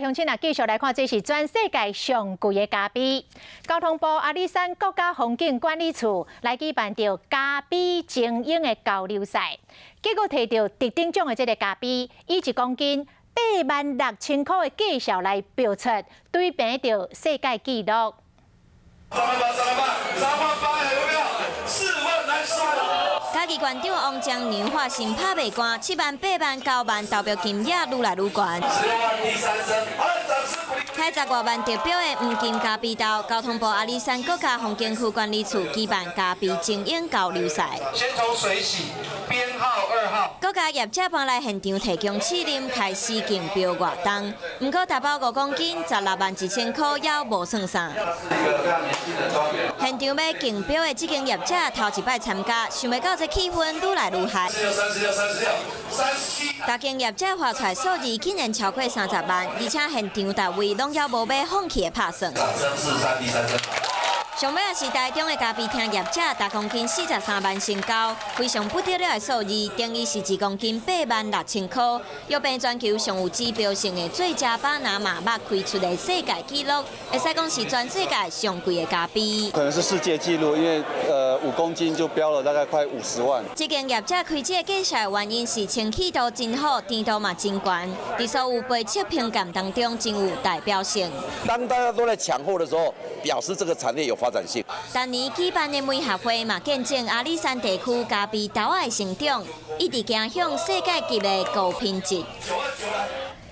鄉親啊，繼續來看，這是全世界上貴的咖啡。交通部阿里山國家風景管理處來舉辦著咖啡精英的交流賽，結果提著特等獎的這个咖啡，以1公斤86.6萬塊的價數來標出，追平著世界紀錄。3萬8，3萬8，3萬8，有沒有？4萬來四萬。嘉義縣長王章娘化身拍賣官，7萬、8萬、9萬投標金額愈來愈懸。16萬第三聲，好了，掌聲鼓勵。開10外萬得標的黃金咖啡豆，交通部阿里山國家風景區管理處舉辦咖啡精英交流賽。先從水洗，編號2號。各家業者搬來現場提供試啉，開始競標活動。毋過達包5公斤，16.1萬塊，猶無算啥。現場欲競標的這間業者頭一擺參加，想袂到這氣氛愈來愈嗨。 36、36、36、37。逐間業者畫出來數字竟然超過30萬，而且現場逐位攏猶無欲放棄的拍算。掌聲43，第三聲。上尾也是台中的咖啡廳業者，逐公斤43萬成交，非常不得了的數字，等於是1公斤8.6萬塊，約變全球上有指標性的最佳巴拿馬肉開出的世界紀錄，會使講是全世界上貴的咖啡。可能是世界紀錄，因為5公斤就標了大概快50萬。這間業者開這个價數的原因是清氣度真好，甜度嘛真懸，佇所有杯測評鑑當中真有代表性。當大家都在搶貨的時候，表示這個產業有發展性。當年舉辦的媒合會嘛，見證阿里山地區咖啡豆仔的成長，一直走向世界級的高品質。